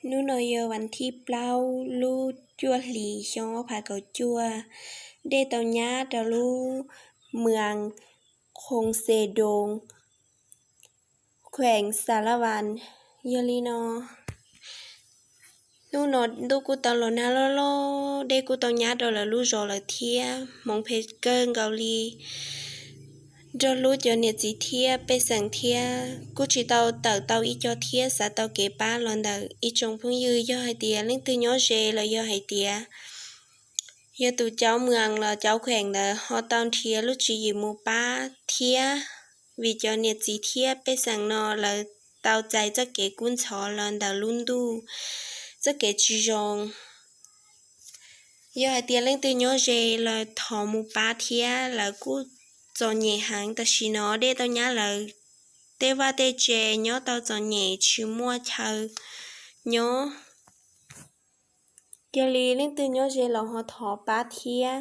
Hnub no yog vas thib plaub lub cuaj hlis xyoo ob phav kaum cuaj. Dej tau nyab rau lub mws Khoos Xes Doos, kheem Xas Las Vas. Yog li no, hnub no ntuj kuj tau los nag loj loj, dej kuj tau nyab rau lawv lub zos lawm thiab. Hmoov phem kawg nkaus li. Nrog hlub cov niam txiv thiab pej xeem thiab, kuj tsis tau tawm tau ib co thiab xav tau kev pab los ntawm ib tsoom phooj ywg. Yog hais tias leej twg nyob ze los yog hais tias yog tus cov mws los cov kheem ntawd ho tau nrhiav lub tswv yim mus pab thiab, vim cov niam txiv thiab pej xeem no lawv tau txais txoj kev kub ntxhov los ntawm lub ntuj, txoj kev tsis zoo. Yog hais tias leej twg nyob ze los thov mus pab thiab, lawv kuj txom nyem heev. Tam sim no dej tau nyab lawv tej vaj tej tse nyob tau txom nyem tsis muaj chaw nyob. Yog li leej twg nyob ze los ho thov pab thiab.